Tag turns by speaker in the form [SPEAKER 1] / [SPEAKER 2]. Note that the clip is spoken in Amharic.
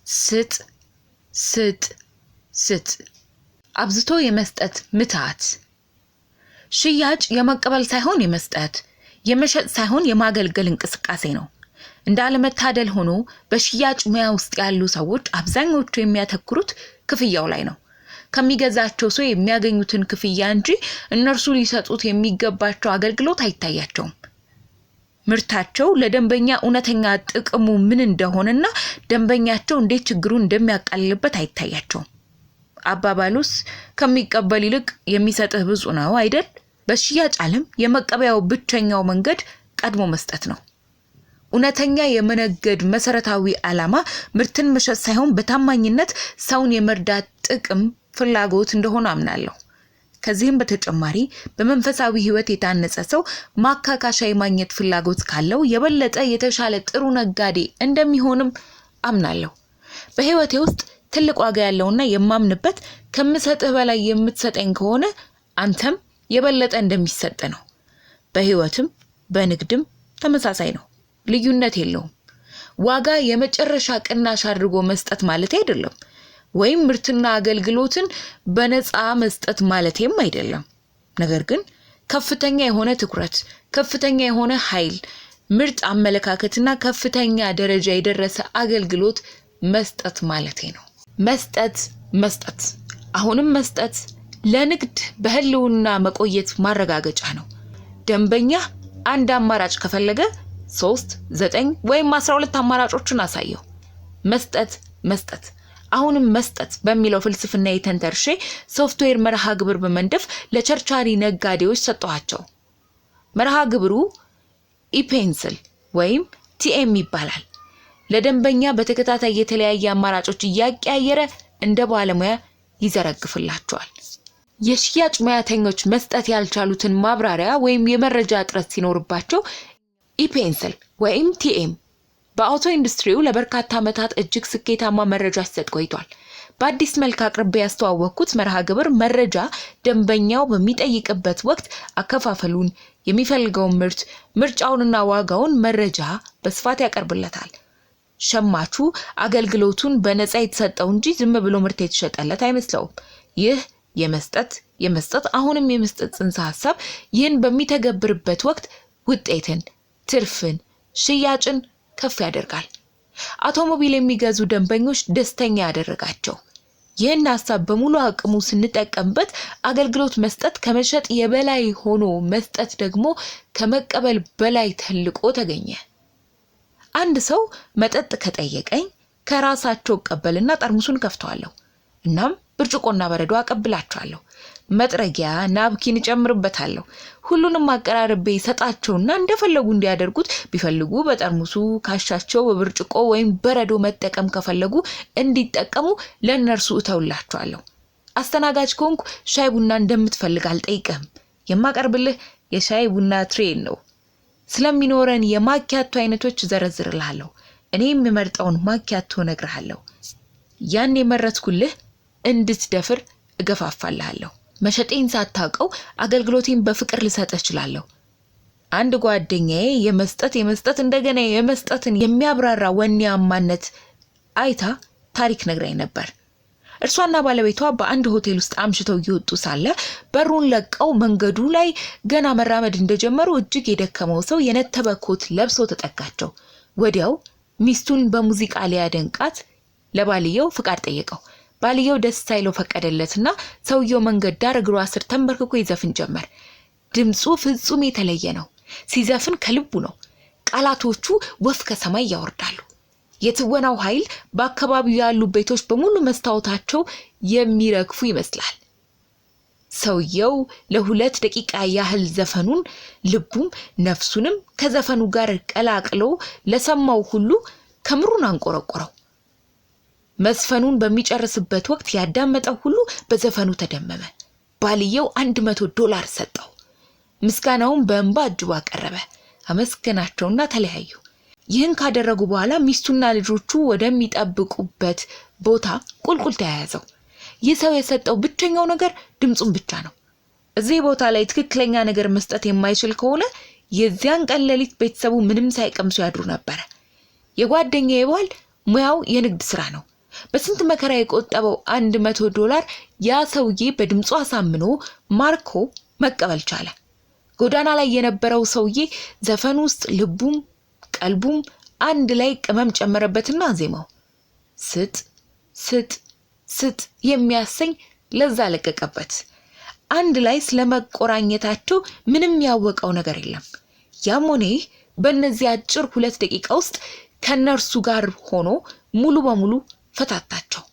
[SPEAKER 1] ስጥ፣ ስጥ፣ ስጥ። አብዝቶ የመስጠት ምትሃት። ሽያጭ የመቀበል ሳይሆን የመስጠት፣ የመሸጥ ሳይሆን የማገልገል እንቅስቃሴ ነው። እንዳለመታደል ሆኖ በሽያጭ ሙያ ውስጥ ያሉ ሰዎች አብዛኞቹ የሚያተኩሩት ክፍያው ላይ ነው። ከሚገዛቸው ሰው የሚያገኙትን ክፍያ እንጂ እነርሱ ሊሰጡት የሚገባቸው አገልግሎት አይታያቸውም። ምርታቸው ለደንበኛ እውነተኛ ጥቅሙ ምን እንደሆነና ደንበኛቸው እንዴት ችግሩን እንደሚያቃልልበት አይታያቸውም። አባባሉስ ከሚቀበል ይልቅ የሚሰጥህ ብዙ ነው አይደል? በሽያጭ ዓለም የመቀበያው ብቸኛው መንገድ ቀድሞ መስጠት ነው። እውነተኛ የመነገድ መሰረታዊ ዓላማ ምርትን መሸጥ ሳይሆን በታማኝነት ሰውን የመርዳት ጥቅም ፍላጎት እንደሆነ አምናለሁ። ከዚህም በተጨማሪ በመንፈሳዊ ሕይወት የታነጸ ሰው ማካካሻ የማግኘት ፍላጎት ካለው የበለጠ የተሻለ ጥሩ ነጋዴ እንደሚሆንም አምናለሁ። በሕይወቴ ውስጥ ትልቅ ዋጋ ያለውና የማምንበት ከምሰጥህ በላይ የምትሰጠኝ ከሆነ አንተም የበለጠ እንደሚሰጥ ነው። በሕይወትም በንግድም ተመሳሳይ ነው። ልዩነት የለውም። ዋጋ የመጨረሻ ቅናሽ አድርጎ መስጠት ማለት አይደለም፣ ወይም ምርትና አገልግሎትን በነፃ መስጠት ማለቴም አይደለም። ነገር ግን ከፍተኛ የሆነ ትኩረት፣ ከፍተኛ የሆነ ኃይል፣ ምርጥ አመለካከትና ከፍተኛ ደረጃ የደረሰ አገልግሎት መስጠት ማለቴ ነው። መስጠት፣ መስጠት፣ አሁንም መስጠት ለንግድ በህልውና መቆየት ማረጋገጫ ነው። ደንበኛ አንድ አማራጭ ከፈለገ 3፣ 9 ወይም 12 አማራጮችን አሳየው። መስጠት፣ መስጠት፣ አሁንም መስጠት በሚለው ፍልስፍና የተንተርሼ ሶፍትዌር መርሃ ግብር በመንደፍ ለቸርቻሪ ነጋዴዎች ሰጠኋቸው። መርሃ ግብሩ ePencil ወይም TM ይባላል። ለደንበኛ በተከታታይ የተለያየ አማራጮች እያቀያየረ እንደ ባለሙያ ይዘረግፍላቸዋል። የሽያጭ ሙያተኞች መስጠት ያልቻሉትን ማብራሪያ ወይም የመረጃ እጥረት ሲኖርባቸው ePencil ወይም TM በአውቶ ኢንዱስትሪው ለበርካታ ዓመታት እጅግ ስኬታማ መረጃ ሲሰጥ ቆይቷል። በአዲስ መልክ አቅርቤ ያስተዋወቅኩት መርሃ ግብር መረጃ ደንበኛው በሚጠይቅበት ወቅት አከፋፈሉን፣ የሚፈልገውን ምርት፣ ምርጫውንና ዋጋውን መረጃ በስፋት ያቀርብለታል። ሸማቹ አገልግሎቱን በነፃ የተሰጠው እንጂ ዝም ብሎ ምርት የተሸጠለት አይመስለውም። ይህ የመስጠት፣ የመስጠት፣ አሁንም የመስጠት ጽንሰ ሀሳብ ይህን በሚተገብርበት ወቅት ውጤትን፣ ትርፍን፣ ሽያጭን ከፍ ያደርጋል። አውቶሞቢል የሚገዙ ደንበኞች ደስተኛ ያደረጋቸው። ይህን ሀሳብ በሙሉ አቅሙ ስንጠቀምበት አገልግሎት መስጠት ከመሸጥ የበላይ ሆኖ መስጠት ደግሞ ከመቀበል በላይ ተልቆ ተገኘ። አንድ ሰው መጠጥ ከጠየቀኝ ከራሳቸው እቀበልና ጠርሙሱን ከፍተዋለሁ። እናም ብርጭቆና በረዶ አቀብላቸዋለሁ። መጥረጊያ ናፕኪን እጨምርበታለሁ። ሁሉንም አቀራርቤ ሰጣቸውና እንደፈለጉ እንዲያደርጉት ቢፈልጉ በጠርሙሱ ካሻቸው በብርጭቆ ወይም በረዶ መጠቀም ከፈለጉ እንዲጠቀሙ ለእነርሱ እተውላቸዋለሁ። አስተናጋጅ ከሆንኩ ሻይ ቡና እንደምትፈልግ አልጠይቅህም። የማቀርብልህ የሻይ ቡና tray ን ነው። ስለሚኖረን የማኪያቶ አይነቶች ዘረዝርልሃለሁ። እኔ የምመርጠውን ማኪያቶ እነግርሃለሁ። ያን የመረጥኩልህ እንድትደፍር እገፋፋልሃለሁ። መሸጤን ሳታውቀው አገልግሎቴን በፍቅር ልሰጥህ እችላለሁ። አንድ ጓደኛዬ የመስጠት፣ የመስጠት፣ እንደገና የመስጠትን የሚያብራራ ወኔያማነት አይታ ታሪክ ነግራኝ ነበር። እርሷና ባለቤቷ በአንድ ሆቴል ውስጥ አምሽተው እየወጡ ሳለ በሩን ለቀው መንገዱ ላይ ገና መራመድ እንደጀመሩ እጅግ የደከመው ሰው የነተበ ኮት ለብሶ ተጠጋቸው። ወዲያው ሚስቱን በሙዚቃ ሊያደንቃት ለባልየው ፍቃድ ጠየቀው። ባልየው ደስ ሳይለው ፈቀደለትና ሰውየው መንገድ ዳር እግሯ ስር ተንበርክኮ ይዘፍን ጀመር። ድምፁ ፍጹም የተለየ ነው። ሲዘፍን ከልቡ ነው። ቃላቶቹ ወፍ ከሰማይ ያወርዳሉ። የትወናው ኃይል በአካባቢው ያሉ ቤቶች በሙሉ መስታወታቸው የሚረግፉ ይመስላል። ሰውየው ለ2 ደቂቃ ያህል ዘፈኑን ልቡም ነፍሱንም ከዘፈኑ ጋር ቀላቅሎ ለሰማው ሁሉ ከምሩን አንቆረቆረው። መዝፈኑን በሚጨርስበት ወቅት ያዳመጠው ሁሉ በዘፈኑ ተደመመ። ባልየው $100 ሰጠው። ምስጋናውን በእንባ አጅቦ አቀረበ። አመስገናቸውና ተለያዩ። ይህን ካደረጉ በኋላ ሚስቱና ልጆቹ ወደሚጠብቁበት ቦታ ቁልቁል ተያያዘው። ይህ ሰው የሰጠው ብቸኛው ነገር ድምጹን ብቻ ነው። እዚህ ቦታ ላይ ትክክለኛ ነገር መስጠት የማይችል ከሆነ የዚያን ቀን ሌሊት ቤተሰቡ ምንም ሳይቀምሱ ያድሩ ነበር። የጓደኛዬ ባል ሙያው የንግድ ስራ ነው። በስንት መከራ የቆጠበው $100 ያ ሰውዬ በድምፁ አሳምኖ ማርኮ መቀበል ቻለ። ጎዳና ላይ የነበረው ሰውዬ ዘፈን ውስጥ ልቡም ቀልቡም አንድ ላይ ቅመም ጨመረበትና ዜማው ስጥ ስጥ ስጥ የሚያሰኝ ለዛ ለቀቀበት። አንድ ላይ ስለመቆራኘታቸው ምንም ያወቀው ነገር የለም። ያም ሆነ ይህ በእነዚህ አጭር 2 ደቂቃ ውስጥ ከነርሱ ጋር ሆኖ ሙሉ በሙሉ ፈታታቸው።